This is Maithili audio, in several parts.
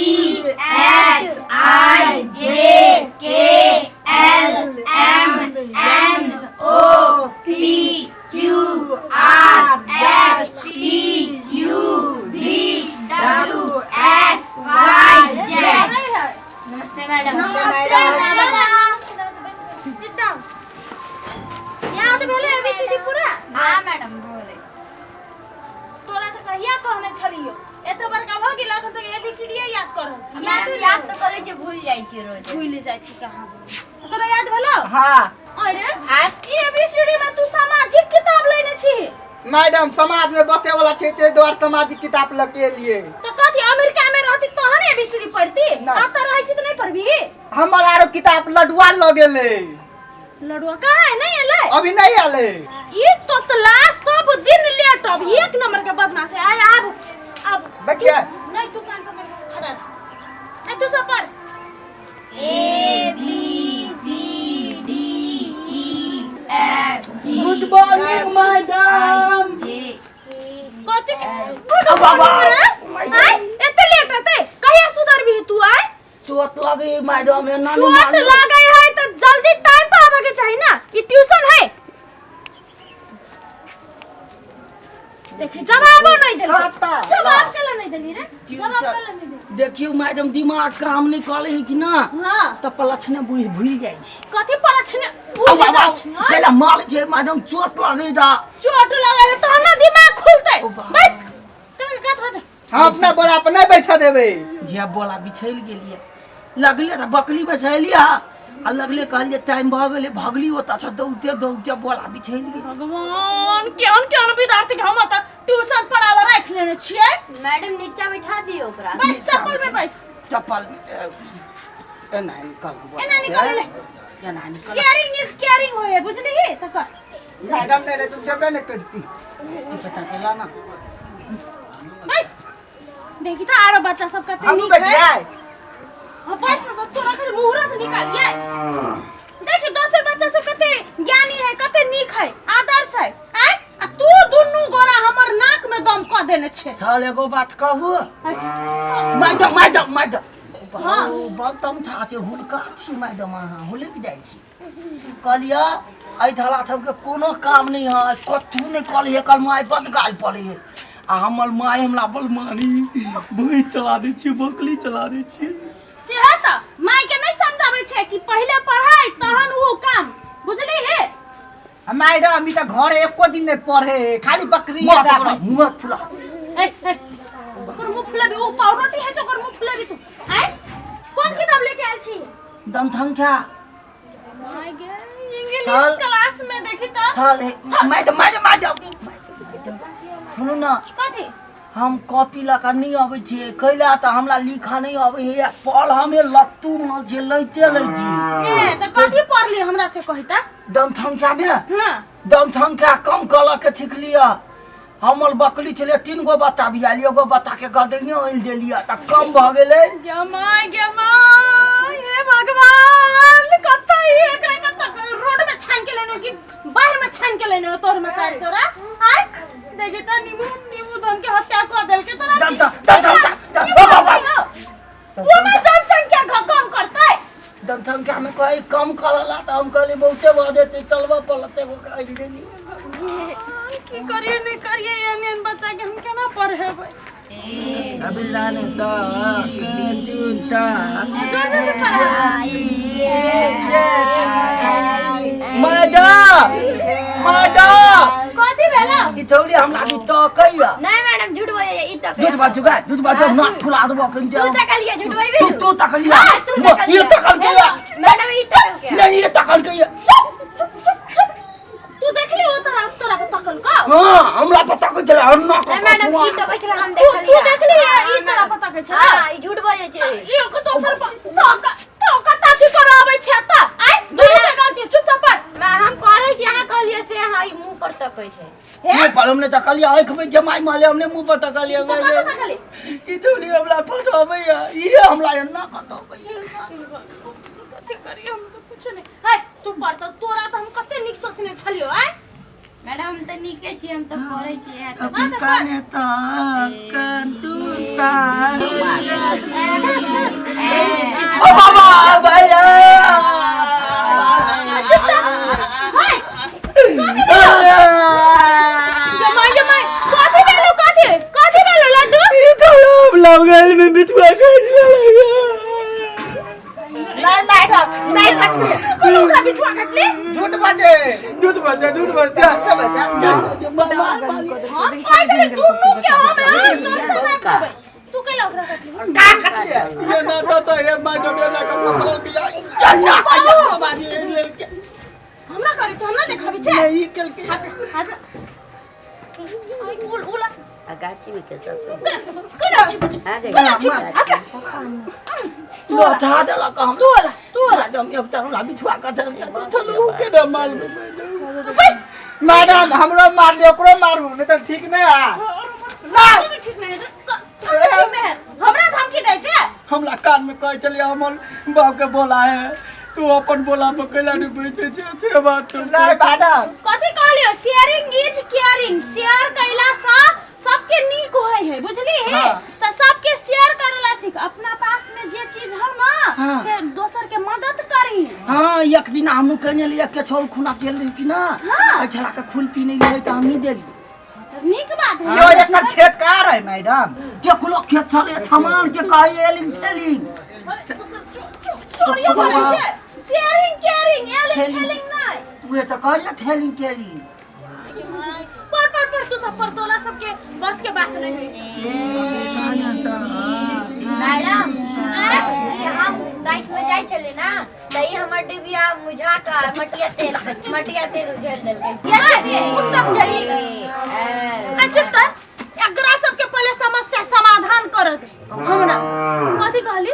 H I J K L M N O P Q R S T U V W X Y Z. Namaste madam. Namaste madam. Sit down. याद भेलै एबीसीडी पूरा? हाँ मैडम, बोले। तोरा तऽ कहिया कहने छलियो, एते बड़का भऽ गेल, अखन तक एबीसीडी याद कर रहल छी। याद याद तऽ करै छी, भूल जाइ छी रोज। भूलि जाइ छी कहाँ। तोरा याद भेलौ? हाँ। अरे, ई एबीसीडी में तू सामाजिक किताब लेने छी? मैडम, समाज में बसे वाला छै, ताहि दुआरे सामाजिक किताब लऽ के एलियै। तऽ कथी, अमेरिका में रहती तहन एबीसीडी पढ़ती? नहि। अतऽ रहै छी तऽ नहि पढ़बी? हमर आरो किताब लडुआ लऽ गेलै। लडुआ कहाँ है? नहीं एलै? अभी नहीं आले। ई तोतला सब दिन लेट, अब एक नंबर के बदमाश है। आय, आब आब। बैठिए। नहीं, तू कान पकड़ के खड़ा रह। नहीं, तू सब पढ़। A B C D E F G good morning madam. J। कथी के गुड बाबा, मॉर्निंग रे? आय, एते लेट होते, कहिया सुधरबी तू? आय। चोट लगे मैडम, एना नहीं चोट मारियौ। लगे है तो जल्दी टाइम पर आवे के चाहिए ना। ई ट्यूशन है। देखी, जवाबो नहीं देली। खाता। जवाब के नहीं देली रे? जवाब ट्यूशन। के नहीं देली? देखियौ मैडम, दिमाग काम नहीं करे है कि ना। हां। तऽ पलक्षणे बुझ भूलि जाइ छी। कथी पलक्षणे आउ, भूल आउ, जाइ आउ, छी? हाँ? कैला मारै छै मैडम, चोट लगे दा। चोट लगे है तहन ना दिमाग खुलते। ओ बा। बस कल कात बजा। हम अपना बोरा पर नहीं बैठा देबै। इएह बोला बिछैल गेलियै, लगले तऽ बकली बसैलियै आ लगले कहलियै टाइम भऽ गेलै, भगली ओतऽसँ दौड़ते दौड़ते बोला बिछैल गेल। भगवान, केहन केहन विद्यार्थी के हम ओतऽ ट्यूशन पढ़ाबऽ राखि लेने छियै। मैडम, नीचा बैठा दियौ ओकरा। बस, चप्पल में बस। चप्पल में एना निकल। एना निकल ले। एना निकल। शेयरिंग is caring होय है, बुझलिही? तऽ कर। मैडम नहीं रहे तो देबे नहीं करती। तू पता केला ना। बस, देखी तऽ आरो बच्चा सब कते हमहूँ नीक है। बैठिए। हाँ, बस ना, तो तोरा खाली मुहूर्त निकालिए। देखी, दोसर बच्चा सब कते ज्ञानी है, कते नीक है, आदर्श है। आय, आ तू दुनू गोरा हमर नाक में दम क देने छे। चल, एगो बात कहू? आय, मैडम, मैडम, मैडम। हाँ। बल तम था छै, हुलका छी मैडम, अहाँ हुलकि जाइ छी। कहलियै एहि धरा सबके कोनो काम नहि है, कथू नहि कहली है। कल माय बड गाल पड़े है आ हमर माय हमरा बल मारी, भैंस चला दै छियै, बकरी चला दै छियै। सेहे तऽ माय के नहीं समझाबै छै कि पहिले पढ़ाई तहन ऊ काम, बुझली हे? मैडम, ई तऽ घर एको दिन नहीं पढ़े, खाली बकरी। मुँह फुला, मुँह फुला। ए ए, ओकर मुंह फुलाबी? ऊ पावरोटी है से ओकर मुंह फुलाबी तू? आय, कोन किताब लेके आयल छी? दंथंख्या। माय गे, इंग्लिश चल। क्लास में देखी तऽ। थल हे मैडम, मैडम, मैडम, सुनू ना। कथी? हम कॉपी लऽ कऽ नहि अबै छियै, कैला तऽ हमरा लिखऽ नहि अबै है, पढ़ हमे लत्तू माल छियै, लैते लै छी। ए, तऽ कथी पढ़ली हमरा से कही तऽ। दंथंख्या में। हां। दंथंख्या कम कऽ लऽ के छिकलियै। हमर बकरी छलै, तीन गो बच्चा बियाल, एगो बच्चा के गरदनियो आनि देलियै तऽ कम भऽ गेलै। गे my, गे my, हे भगवान, कतऽ ई एकरा कतऽ रोड में छान के लेने हो कि बाहर में छान के लेने हो तोहर में तार तोरा? आय, देखी तऽ नीमू नीमू धन के हत्या कऽ देलकै तोरा। दम दम दम दम दम की बाबा। भऽ गेलौ? ओमे जनसंख्या कम करतै? जनसंख्या में कहै कम करला तऽ हम कहली बहुते भऽ जेतै, चलबऽ पड़तै, एगो के आनि देलियै। की करिए नहीं करिए, एहन एहन बच्चा के हम केना पढ़ेबै? अबिल्ला ने तऽ तीनटा। जोर जोर से पढ़ा। Madam, madam. कथी भेलौ? ई थौली हमरा दी तकैया। नहीं मैडम, झूठ बोले ई तक। दूध बाजू गा, दूध बाजू, नाक फुला देबो कनि। तू तकलिए, झूठ बोलबी। तू तू तकलिया। हाँ, तू तकलिया। ये तकल के या। मैडम, ई तकल के। नहीं, ये तकल के या। चुप चुप चुप। तू देखली ओ तोरा तोरा पर तकल का? हां, हमरा पता को चला हम नाक। नहीं मैडम, ई तकै छला, हम तू तू देखलिए। देखली ई तोरा पर तकै छला? हां, ई झूठ बोले छै। ई ओकर दोसर पर तक तक ताकी कराबै छै त। आइ, दुनू के गलती, चुपचाप पढ़। मैं हम पढ़ै छी, अहाँ कहलिए से हां, ई मुंह पर तकै छै। हे। मुंह पर हमने तकलिया, आंख में जमाई माले, हमने मुंह पर तकलिया। तो कतऽ तकली? ई थोड़ी हमरा फसबैया, ई हमरा एना कतबैया। कथी करिए, हम तो कुछ नहीं है। तू पढ़ तऽ। तोरा तऽ हम कते नीक सोचने छलियो। आइ, मैडम हम तऽ नीके छी, हम तऽ पढ़ै छी इएह तऽ। अपन काने तक ओ बाबा भैया। जमाई जमाई, कथी भेलो? कथी कथी भेलो लड्डू? ई तो लव गैल में बिछुआ काट लेलक। नहीं मैडम, नहीं कटली। कोनो ओकरा बिठुआ कटली? झूठ बजे। दूध बचा, दूध बचा। झूठ बजा। दूध बचा, मार मार। हम कहि देली दुनू के हम चल से नहीं देबै। तू कैला ओकरा कटली? का कटली? ये ना तो ये मैडम, ये ना का पकड़ लिया चन्ना का ये बाजी लेके। हमरा करै छै, हमरा देखाबै छै। नहीं करके। हाथ हाथ आई उल उल। आ गाछी में के सब केना छी? आ गई। केना छी? लौटा देलक हम। तू वाला, तू वाला। मैडम, एक हमरा बिछुआ कटल चलू के ना मालूम मैडम। बस। मैडम, हमरो मार लियो, ओकरो मारू, नहीं तो ठीक नहीं है ना ठीक नहीं है, ठीक नहीं है। हमरा धमकी दै छै। हमरा कान में कहै छलियै हमर बाप के बोला है, तू अपन बोला में कैला नहीं बैठे छे से बात। नहीं मैडम। कथी कहलियो? Sharing is caring. Share कैला सा सबके नीक होय है, बुझली है? हाँ। त सबके शेयर करेला सीख। अपना पास में जे चीज हो ना, हाँ। से दोसर के मदद करी। हाँ, एक दिन हमहूँ कहने लिए के छोल खुना गेल रही कि ना। हाँ। एहि छड़ा के खुलपी नहीं रहे तऽ हमही देली। तब नीक बात है। यो एकर खेत कहाँ रहे मैडम? केकरो खेत छलै थमान के कहै एलिंग ठेलिंग। चोरियो करै छै। Sharing caring, एलिंग थेलिंग। थेलिंग नहीं। तू तऽ कहलियै थेलिंग केली। पर पर पर, तू सब पर, तोला सबके बस के बात नहीं है। मैडम, ई हम राति में जाइ छलियै ना तऽ ई हमर डिबिया मुझा कऽ मटिया तेल उझेल देलकै। किया चुपियै? उझलियै। आ चुप त, एकरा सबके पहले समस्या समाधान कर दे हमरा। कथी कहली?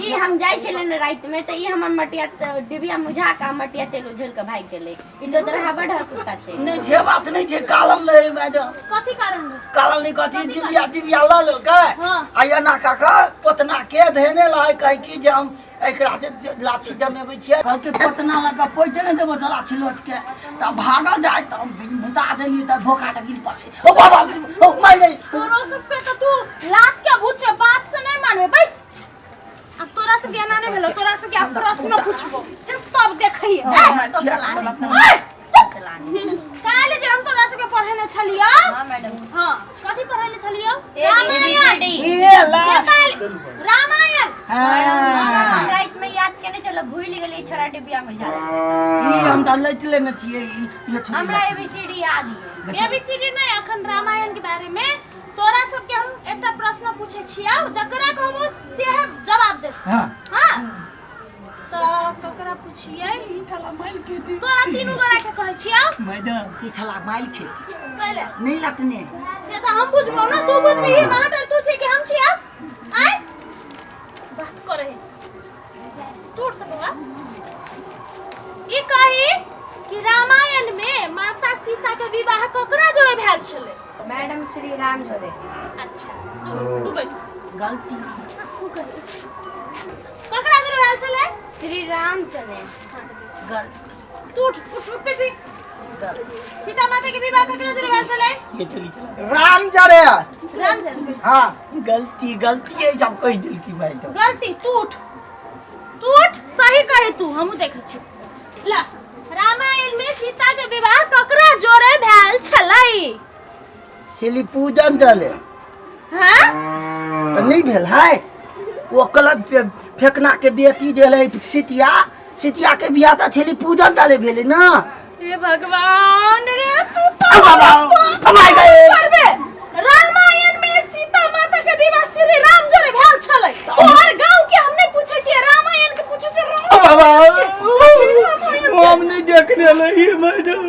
ई हम जाइ छलियै ने राति में तऽ ई हमर मटिया डिबिया मुझा कऽ मटिया तेल उझेल कऽ भागि गेलै। ई तो तरह बड़ कुत्ता छै। नहि छै बात, नहि छै कालम रहै मैडम। कथी कारण रहै? कालम नहि, कथी डिबिया डिबिया लऽ लेलकै। हाँ। आ एना कऽ कऽ पोतना के धेने रहै, कहै कि जे हम एकरा जे लाछी जमेबै छियै। कहलकै पोतना लऽ कऽ पैसे नहि देबो तऽ लाछी लोट के तऽ भागल जाय, तऽ हम बुता देलियै तऽ धोखा से गिर पड़लै। ओ बाबा, ओ मारि गेल। तोरो सबके तऽ तू लात के भूत छै, बात से नहीं मानबे। बस, अब तोरा सबके एना नहीं भेलो। तोरा सबके आब प्रश्न पूछबो तब देखिए। काल्हि जे हम तोरा सबके पढ़ेने छलियौ। हाँ मैडम। हाँ, कथी पढ़ेने छलियौ? A B C Ramayana. D. ए ला। नेपाली रामायण। हाँ। हम राति में याद केने चलो, भूल गेलियै, छोरा डिबिया मुझा देलकै। ई हम तऽ लैत लेने छियै ई ये छोड़ी। हमरा एबीसीडी याद ये। एबीसीडी नहीं, अखन रामायण के बारे में तोरा सबके हम एकटा प्रश्न पूछे छियौ, जकरा कहबो सेहे जवाब दे। हाँ। हाँ, तऽ ककरा पूछियै? ई थला माइल खेती। तोरा तीनू गोरा के कहै छियौ। मैडम, ई छला माइल खेती। कैले? नहीं लटने। से तऽ हम बुझबौ ना, तू बुझबिही? मास्टर तू छै कि हम छियौ? आँय, बात करे है तू उठ तऽ बौआ। ई कही कि रामायण में माता सीता के विवाह ककरा जोड़े भेल छलै? मैडम, श्री राम जोड़े। अच्छा, तू तू बैस। गलती। तू कह, ककरा जोड़े भेल छलै? श्री राम सने। गलती। तू उठ, उठ उठ बेबी। गलती। सीता माता के विवाह ककरा जोड़े भेल छलै? ये चली चला। राम जरे। राम जोड़े। हाँ। गलती, गलती है जब कहि देलकी मैडम। गलती। तू उठ, तू उठ। सही कहे तू, हमहूँ देखै छी। ला, रामायण में सीता के विवाह ककरा जोड़े भेल छलै? सिली पूजन दले। हाँ। तऽ नहि भेल है। ओ कहलक फेकना के बेटी जे रहै सितिया, सितिया के बियाह तऽ छली पूजन दले भेलै ना। हे भगवान रे, तू तो आ बाबा, कमाइ गए। करबे। रामायण में सीता माता के विवाह श्री राम जोड़े भेल छलै। तोहर गांव के हम नहीं पूछै छियै, रामायण के पूछै छियै। आ बाबा, हम नहीं देखने रही मैडम।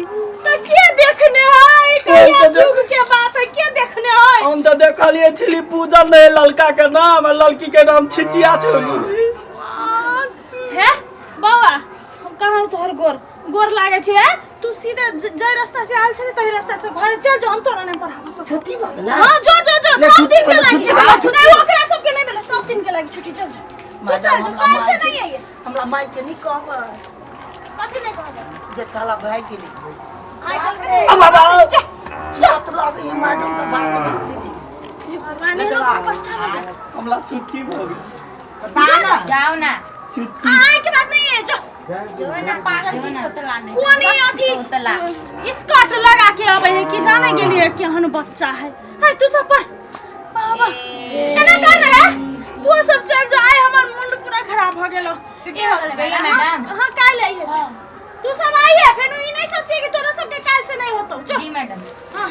तो के देखने है? कहिया जुग के बात है, के देखने है? हम तऽ देखलियै छली पूजन रहे लड़का के नाम आ लड़की के नाम छितिया छली। थे बौआ, हम कहौ तोहर गोर गोर लागे छै। तू सीधे जै रास्ता से आयल छले तही रास्ता से घर चल जो। हम तोरा नहीं पढ़ाबो सब। छुट्टी भऽ गेलै। हाँ, जो जो जो। ले, सब छुट्टी दिन के भेलै, लागी। छुट्टी भेलै, छुट्टी। नहीं, ओकरा सबके नहीं भेलै, सब दिन के लागी छुट्टी। चल जो तू, मैडम, चल जो। हमरा काल्हि से माय नहीं आइए। हमरा माय के नहीं कहबै। कथी नहीं कहबै? जे छला भए गेलै। आइ काल्हि अब अब बात लागे है मैडम तऽ बात नहि बुझै छी। हे भगवान, एहनो बच्चा भऽ गेल। हमरा छुट्टी भऽ गेल। जाओ ना। छुट्टी। आइ के बाद नहीं है, जो। जो ना पागल चीज को तलाने। कोनी अथी तोतला। स्कर्ट लगा के आवे है कि जाने के लिए केहन बच्चा है। है तू सब पर बाबा एना कर रहे, तू सब चल जा, आइ हमर मूड पूरा खराब हो गेलो। छुट्टी हो गेलै मैडम। हां, काल्हि आइए। तू सब आइए, फेर ई नहीं सोचिए कि तोरा सबके काल्हि से नहीं होतो। जो। जी मैडम। हाँ।